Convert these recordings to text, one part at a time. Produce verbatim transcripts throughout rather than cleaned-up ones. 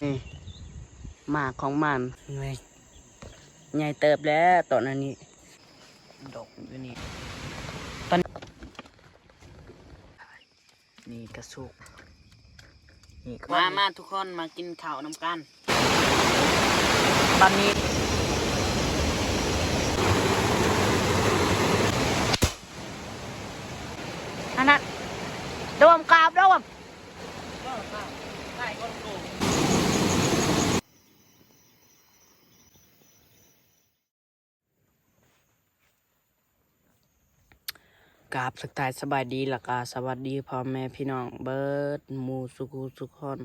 นี่ หมากของมัน นี่ ใหญ่เติบแล้วตอนอันนี้ ดอกอยู่นี่ ตอน นี่กะสุก นี่ก็ มา มาทุกคนมากินข้าวนำกัน ตอนนี้ อันนั้น ดมกราบดม กราบทักทายสบายดี แล้วก็สวัสดีพ่อแม่พี่น้องเบิดหมู่สุขุสุขคน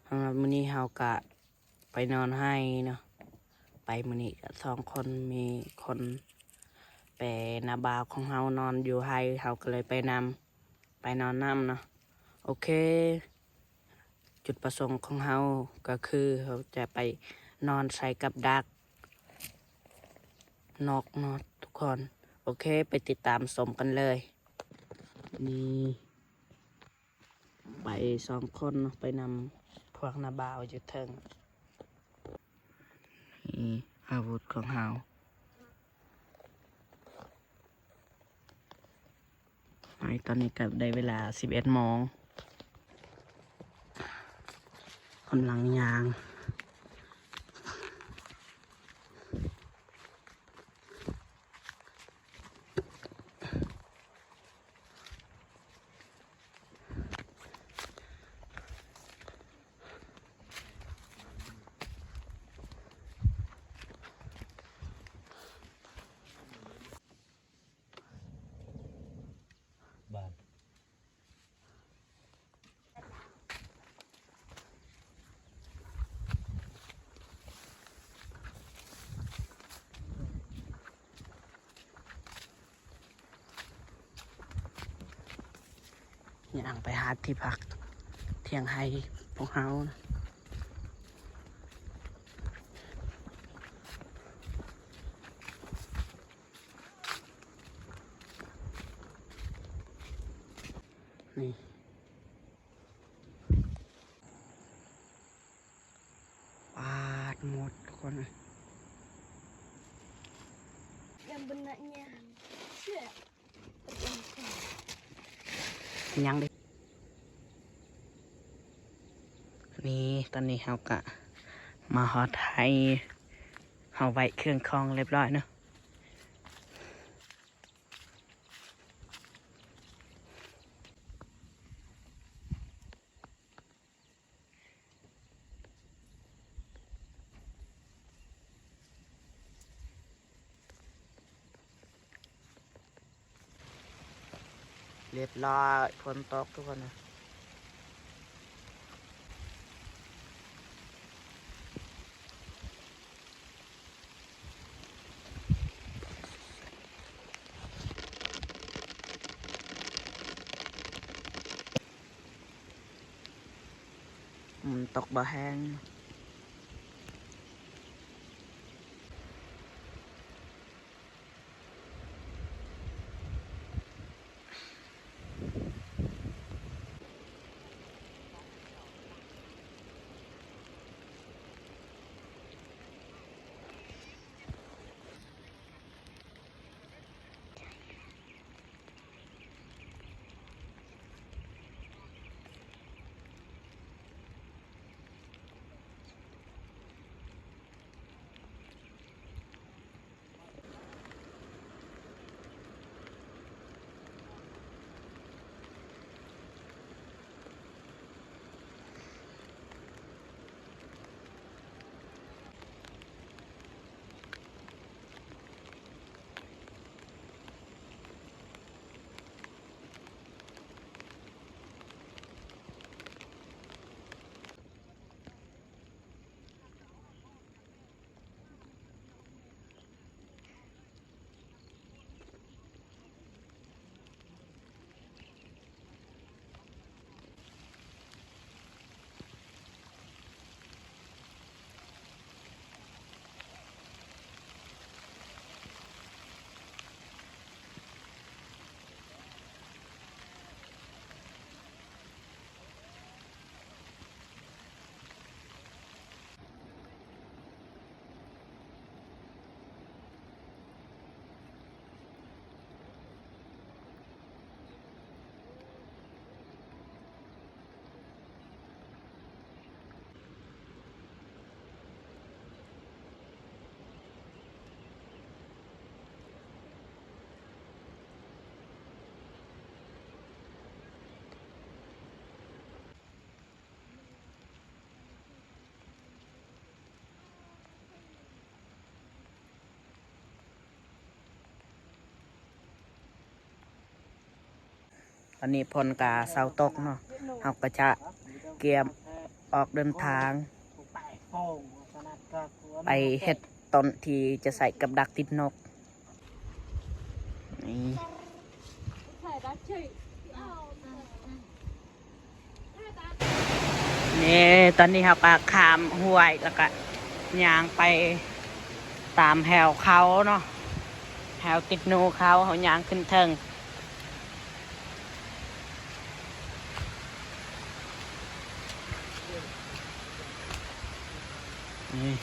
สำหรับมื้อนี้เฮากะไปนอนไฮ่เนาะ ไปมื้อนี้กะสองคน มีคนแปหน้าบ่าวของเฮานอนอยู่ไฮ่ เฮาก็เลยไปนำ ไปนอนนำเนาะ โอเค จุดประสงค์ของเฮาก็คือเฮาจะไปนอนใส่กับดักนกเนาะทุกคน โอเค ไปติดตามชมกันเลย นี่ ไปสองคนเนาะ ไปนำพวกหน้าบ่าวอยู่เทิง นี่อาวุธของเฮา ไอ้ตอนนี้ก็ได้เวลาสิบเอ็ดโมง กำลังย่าง บ้าน ย่างไปหาที่พักเที่ยงไฮ่พวกเฮานะ นี่ ปาดหมดทุกคนเลย Yang benaknya. ยังเด้ นี่ตอนนี้เฮากะมาฮอดไฮ่ เฮาไว้เครื่องของเรียบร้อยเนาะ เรียบร้อย ฝนตกทุกคนนะ มันตกบ่แฮง เ อนนี้ฝนกะเซาตกเนาะ เฮาก็จะเกียมออกเดินทาง ไปเฮ็ดต้นที่จะใส่กับดักติดนก นี่ นี่ ตอนนี้เฮาก็ข้ามห้วยแล้วก็ย่างไปตามแถวเขาเนาะ แถวติดหนูเขา เฮาย่างขึ้นเทิง นี่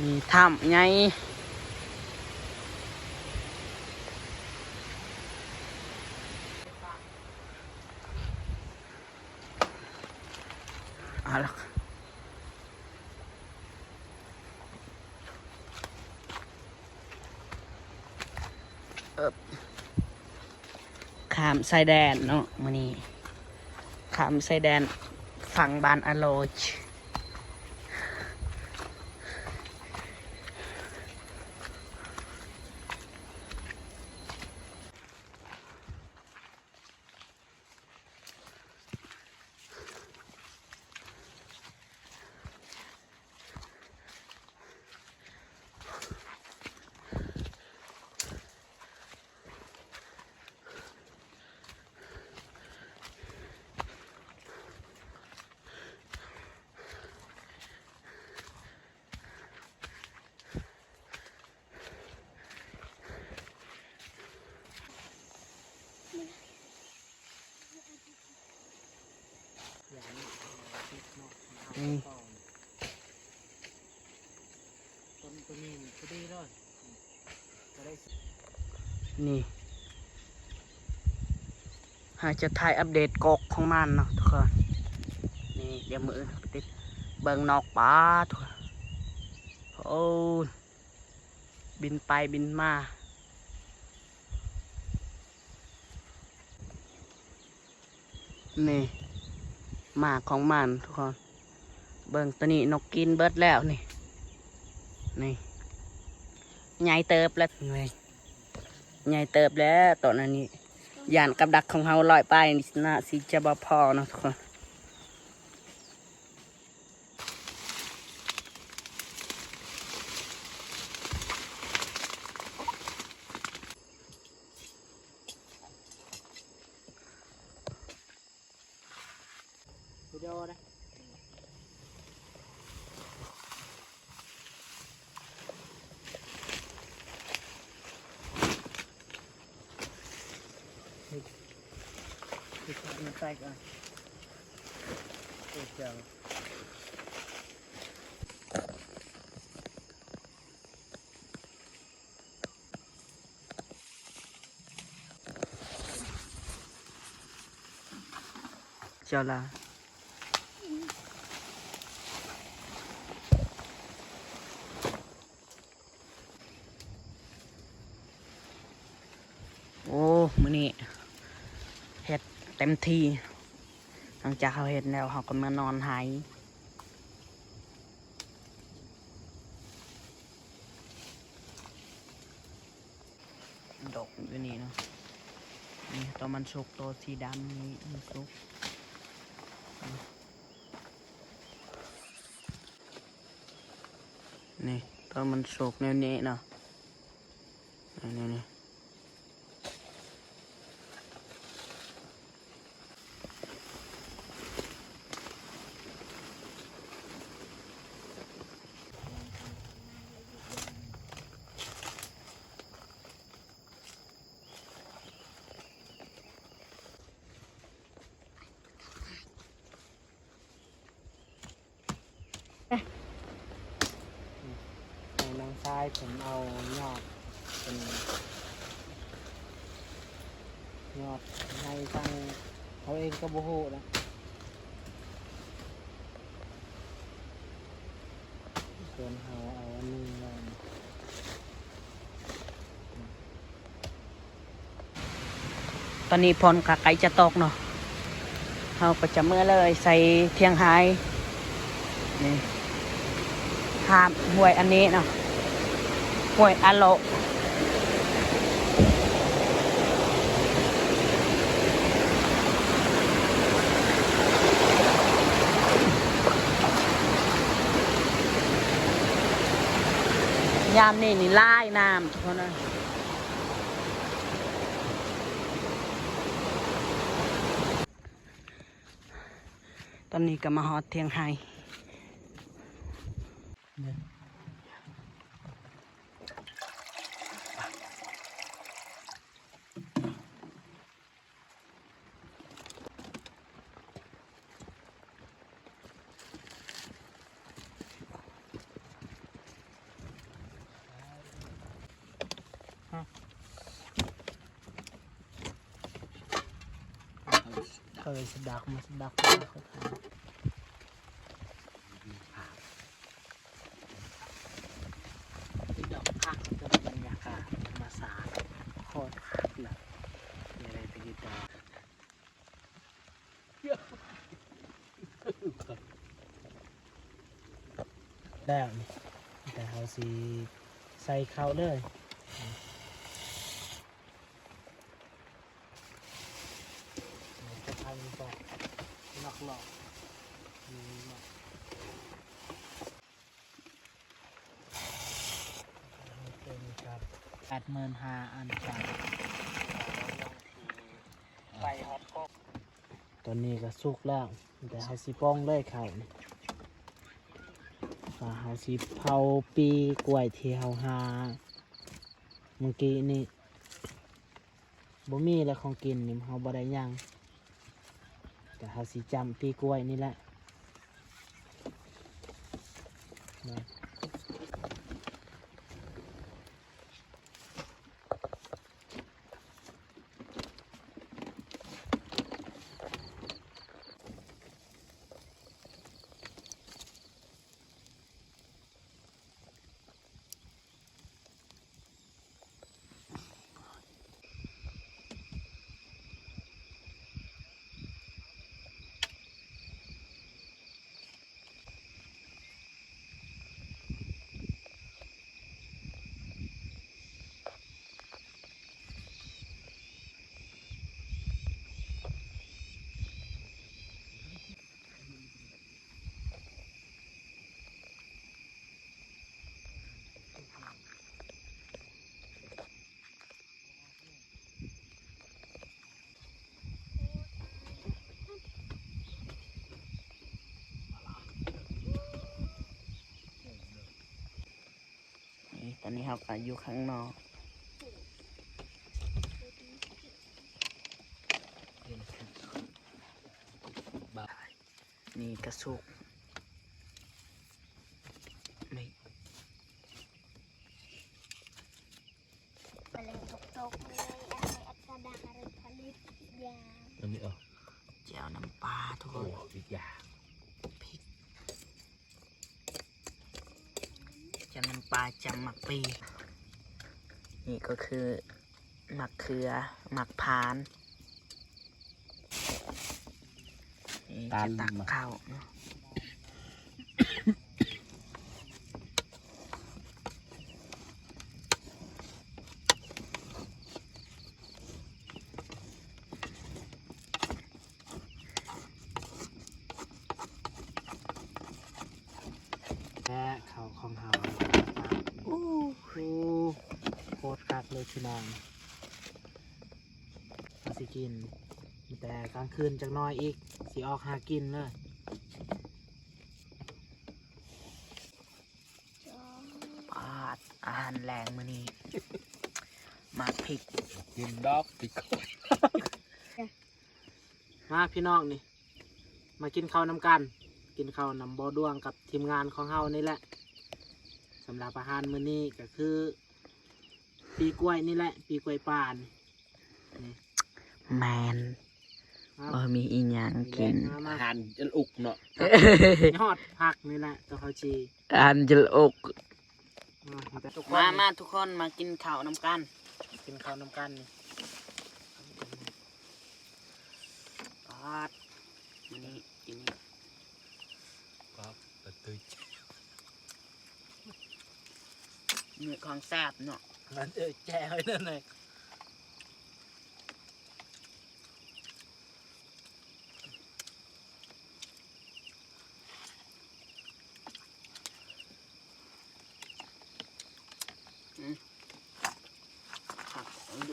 มีถ้ำไง เอาละ เอิบ ข้ามชายแดนเนาะ มื้อนี้ ข้ามชายแดนฝั่งบ้านอาโลช อืม ต้นตัวนี้พอดีเลย นี่ หาจะถ่ายอัปเดตกกของมันเนาะทุกคน นี่ เดี๋ยวมื้ออื่นไปติดเบิ่งนอก ปาด ทุกคน โอ้ย บินไปบินมา นี่ หมากของมันทุกคน เบิ่งตัวนี้นกกินเบิดแล้วนี่ นี่ ใหญ่เติบแล้ว นี่ ใหญ่เติบแล้วตอนนี้ ย่านกับดักของเฮาลอยไปนี่น่าสิจะบ่พอเนาะทุกคน วิดีโอนะ ติดมันใส่ก่อน โอ้ยเจ๋ง เจ้าละ โอ้ มื้อนี้เฮ็ดเต็มที่ หลังจากเฮาเฮ็ดแล้ว เฮาก็มานอนไฮ ดอกอยู่นี่เนาะ นี่ ตอนมันสุก ตัวสีดำนี่มันสุก นี่ ตอนมันสุกแนวนี้เนาะ นี่ นี่ นี่ ให้นางชายผมเอายอดเป็นยอดให้ทางเขาเองก็บ่ฮู้นะ ส่วนเฮาเอาอันหนึ่งลอง ตอนนี้ฝนก็ใกล้จะตกเนาะ เฮาก็จะเมือเลยใส่เทียงไฮ้ นี่ ข้ามห้วยอันนี้เนาะ ห้วยอาโล ยามนี้นี่หลายน้ำทุกคนเอ้ย ตอนนี้ก็มาฮอดเถียงไฮ่ เออ สะดักมา สะดักมา ดอกผัก กับบรรยากาศธรรมชาติ โคตรคักเลย มีอะไรไปกินต่อ แล้วนี่ แต่เฮาสิใส่ข้าวเลย จะทำแบบนอกรอบนี่เนาะ เป็นครับ แปดหมื่นห้าอันครับ ไปฮอดครบ ตอนนี้ก็สุกแล้ว แต่เฮาสิป้องเลยข้าวนี่ อ่า เฮาสิเผาปีกล้วยที่เฮาหาเมื่อกี้นี่ บ่มีแล้วของกินนี่ เฮาบ่ได้หยัง แต่เฮาสิจ้ำปีกล้วยนี่แหละ นะ นี่ ตอนนี้เราก็อยู่ข้างนอก นี่กระสุก นี่ แมลงตกๆ เลย อะไรอัตดาอะไรผลิตยา อันนี้เหรอ แจ่วน้ำปลาทุกคน โอ้ อีกอย่าง พริก แจ่วน้ำปลา แจ่วหมากปี นี่ก็คือ หมากเขือ หมากพร้าน นี่ ตาล จะตักข้าวเนาะ และข้าวของเฮา โอ้โห โคตรคักเลยพี่น้อง มาสิกิน แต่กลางคืนจักหน่อยอีก สิออกหากินเลย ปาด อาหารแลงมื้อนี้ หมากพริก กินดอกพริก มาพี่น้องนี่ มากินข้าวนำกัน กินข้าวนำบ่อด้วงกับทีมงานของเฮานี่แหละ สำหรับอาหารมื้อนี้ก็คือ ปีกล้วยนี่แหละ ปีกล้วยป่านี่ นี่ แมน ครับ บ่มีอีหยังกิน มามา อาหารจนอุกเนาะ ยอดผักนี่แหละ ตัวเขาจี อาหารจนอุก อ่า มา มาทุกคน มากินข้าวนำกัน กินข้าวนำกันนี่ ปาด มื้อนี้กินนี่ ครับ แต่ตื่น มีของแซ่บเนาะ มันเออแจ่วไว้นั่นเลย อื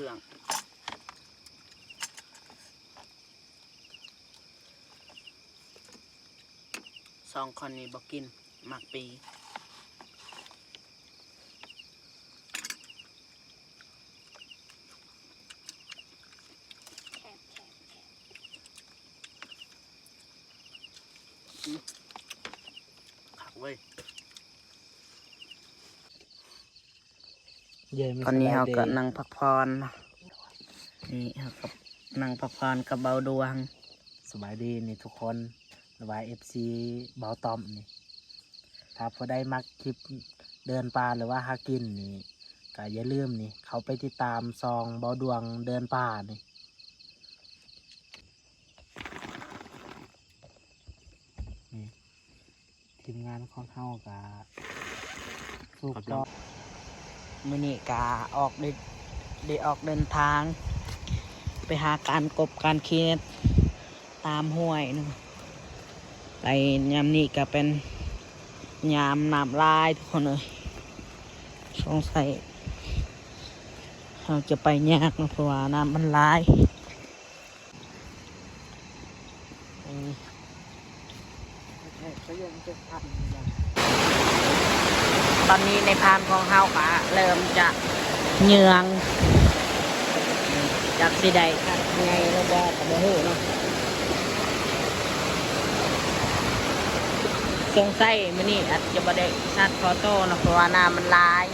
รื่อง สองคนนี้บ่กิน มักปี คักเว้ย เย้ ตอนนี้เฮาก็นั่งพักผ่อนเนาะ นี่เฮาก็นั่งพักผ่อนกับเบาดวง สบายดีนี่ทุกคน หรือว่า เอฟซี เบาต้อมนี่ ถ้าผู้ใดมักคลิปเดินป่าหรือว่าหากินนี่ ก็อย่าลืมนี่ เข้าไปติดตามช่องเบาดวงเดินป่านี่ นี่ ทีมงานของเฮาก็ ทุก ครับ ก็ มื้อนี้ก็ออกได้ ได้ออกเดินทาง ไปหาการกบการเขียดตามห้วยเนาะ ไปยามนี้ก็เป็นยามน้ำหลายทุกคนเอ้ย สงสัยเฮาจะไปยากเนาะ เพราะว่าน้ำมันหลาย ตอนนี้ในพานของเฮาก็เริ่มจะเยือง จากสิได้คักไงแล้วก็บ่ฮู้เนาะ สงสัยมื้อนี้อาจจะบ่ได้สัตว์พอโตเนาะ เพราะว่าน้ำมันหลาย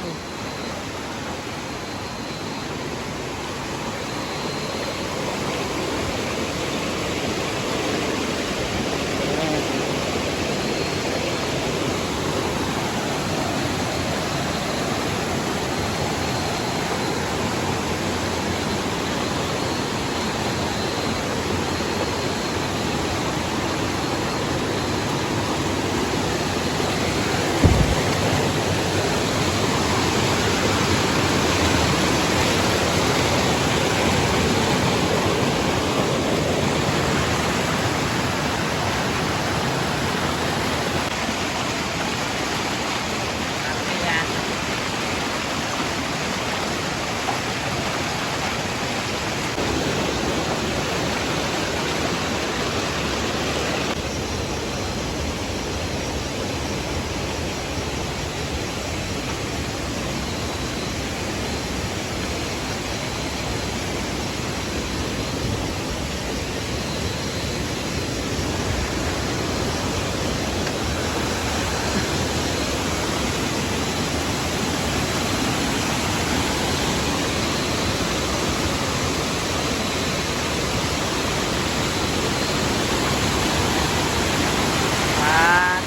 ปาด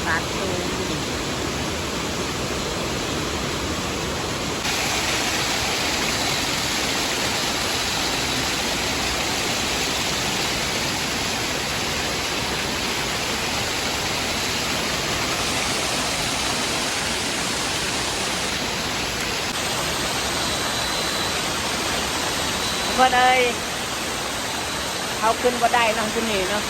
ปาดตูม เพิ่นเอ้ย เอาขึ้นบ่ได้เนาะ ตัวนี้เนาะ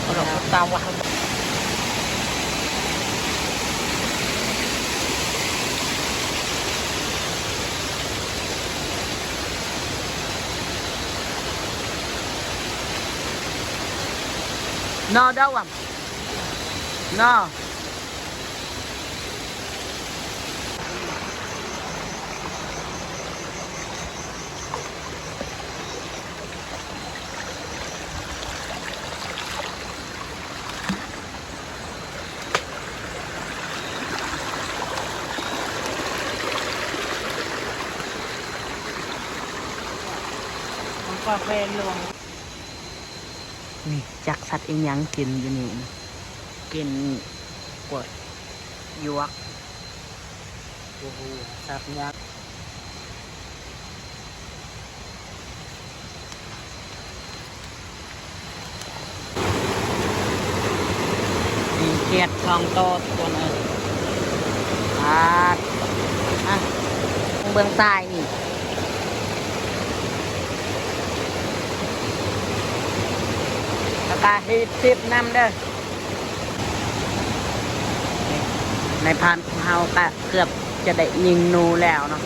เอาดอกตาหวาน No, that one. No. ของกาแฟหลวง นี่จักสัตว์อีหยังกินอยู่นี่นะ กินกล้วยหยวก โอ้โห สัตว์ยักษ์ มีเขียดสองโตทุกคนเอ้ย ปาด เบื้องซ้ายนี่ แล้วก็เฮ็ดสิบนำเด้อ นายพรานของเฮาก็เกือบจะได้ยิงหนูแล้วเนาะ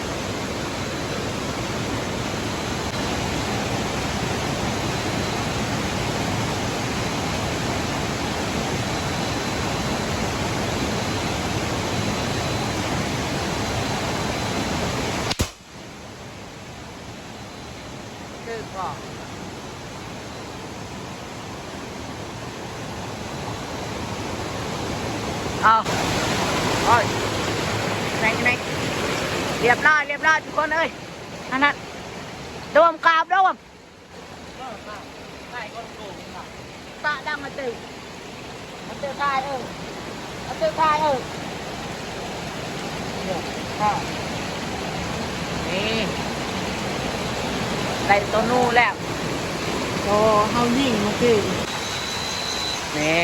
คือพอ เอา โอ้ย ไหน ไหน เรียบร้อย เรียบร้อย ทุกคนเอ้ย อันนั้น โดมกราบโดม ตาดังมาเตอมาเตอทายเออมาเตอทายเออเนี่ยค่ะนี่ ได้ตัวหนูแล้ว โอ้ เฮายิงเมื่อกี้ นี่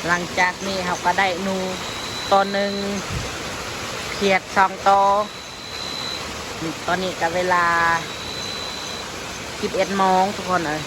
หลังจากนี้เฮาก็ได้หนูตัวหนึ่ง เขียดสองตัว ตอนนี้ก็เวลาสิบเอ็ดโมงทุกคนเอ้ย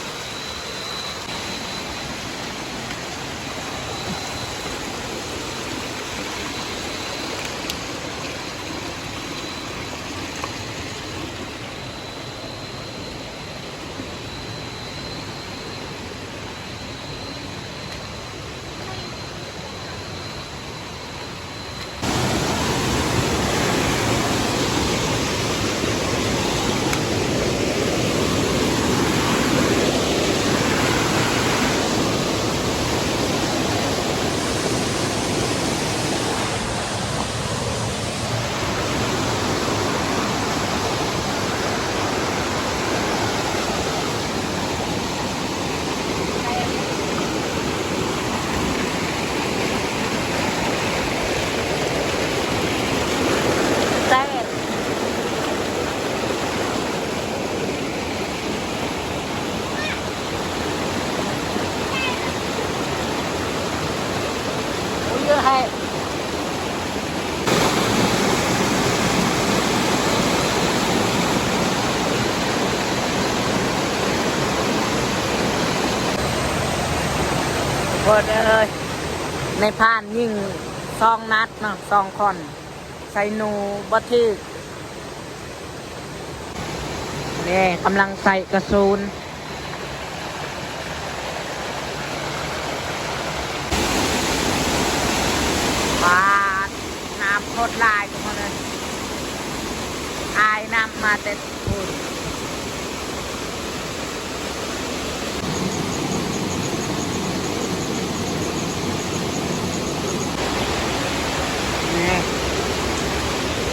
แซ่บ โอ้ยเยอะแฮะ เบิดเลย นายพรานยิงสองนัดเนาะ สองคน ใส่หนูบ่ถืก นี่กำลังใส่กระสุน ปาด น้ำโคตรหลายทุกคนเลย อายน้ำมาแต่ นี่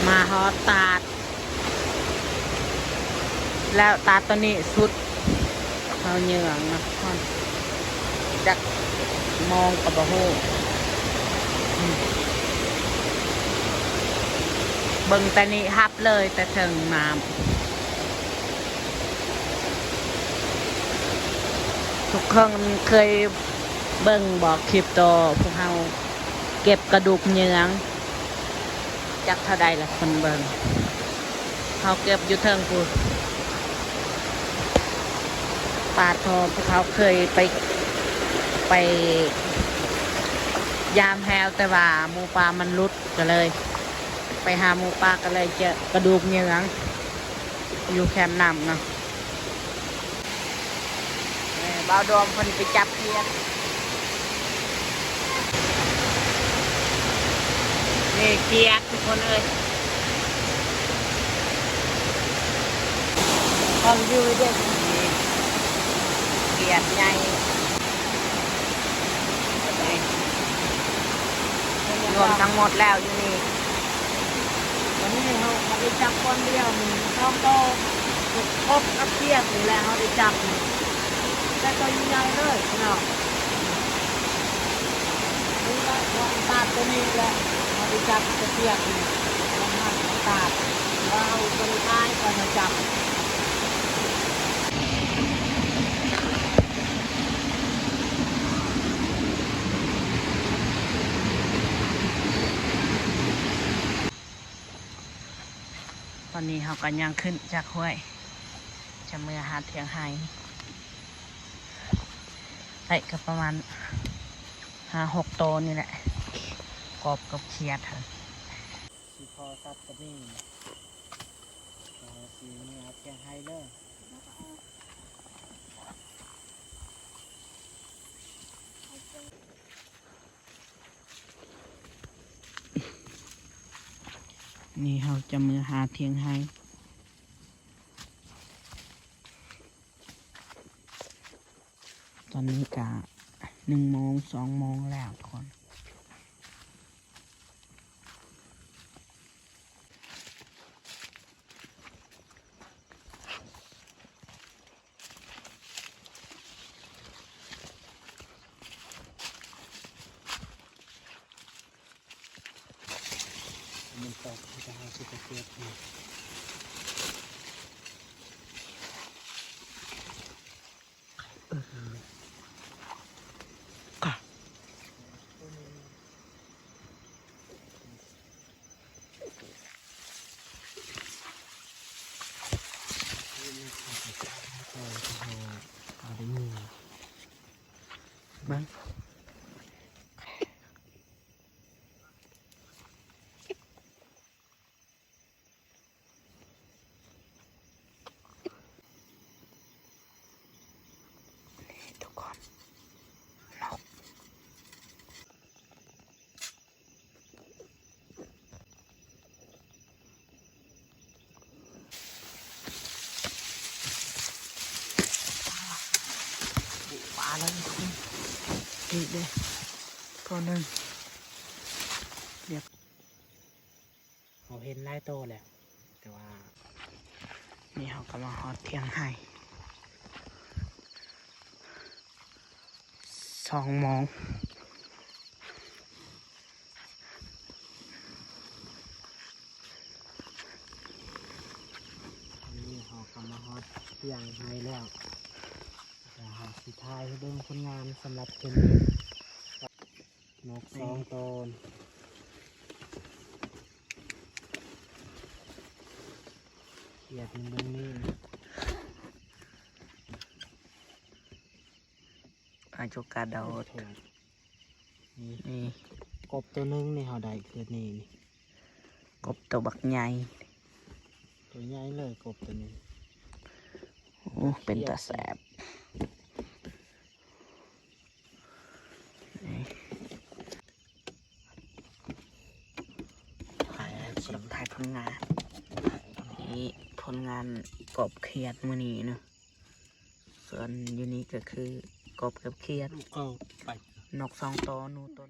มาฮอดตาด แล้วตาดตัวนี้สุด เฮาเหยืองนะทุกคน จักมองก็บ่ฮู้ อืม เบิ่งแต่นี้ฮับเลยแต่เทิงน้ำ ทุกคนเคยเบิ่งบ่คลิปโตพวกเฮาเก็บกระดูกเหยือง จักเท่าใดละคนเบิ่ง เฮาเก็บอยู่เทิงพู้น ปาดโท พวกเขาเคยไป ไปยามแฮว แต่ว่าหมูป่ามันหลุด ก็เลย ไปหาหมูป่า ก็เลยเจอกระดูกเหยือง อยู่แคมน้ำเนาะ เออ บ่าวโดมเพิ่นไปจับเขียด นี่เขียดทุกคนเอ้ย ลองดูเด้อ นี่เขียดใหญ่ นี่ รวมทั้งหมดแล้วอยู่นี่ วันนี้เฮาเอาไปจับก้อนเดียวนี่ สองโต ครบกับเขียดนี่แหละ เฮาได้จับนี่ แต่ตัวใหญ่เลยพี่น้อง นี่ก็ว่าปาดตัวนี้แหละ เฮาได้จับแต่เขียดนี่ มันหักปาด ว่าเอาตัวนี้ท้ายก่อนมาจับ ตอนนี้เฮาก็ย่างขึ้นจากห้วย จะเมือหาเถียงไฮ ได้ก็ประมาณห้าหกโตนี่แหละ กบกับเขียดหั่น สิพอสัตว์ก็มี ก็สิเมือเถียงไฮเลย นี่เฮาจะเมือหาเถียงไฮ ตอนนี้ก็หนึ่งโมง สองโมงแล้วทุกคน มันตอกที่จะหาสิบเอ็ดนี่ เออ ค่ะ เอาได้ยิน เบิ่ง นี่ทุกคน นก ปลาแล้วทุกคน นี่เด้ ตัวหนึ่ง เดี๋ยว เขาเห็นหลายโตแล้ว แต่ว่า นี่เขาก็มาฮอดเถียงไฮ สองโมง นี่เขาก็มาฮอดเถียงไฮแล้ว เดี๋ยวเราสิถ่ายให้เบิ่งผลงานสำหรับคืนนี้ นกสองโตน เขียดมันเบิ่งนี่ อาจุกาโดด นี่ นี่ กบตัวหนึ่งนี่เขาได้คืนนี้นี่ กบตัวบักใหญ่ ตัวใหญ่เลยกบตัวนี้ โอ้ เป็นตาแสบ นี่ ถ่าย ถ่ายผลงาน นี่ผลงานกบเขียดมื้อนี้เนาะ ส่วนอยู่นี่ก็คือกบกับเขียด ลูกก็ไป นกสองตัว หนูตัว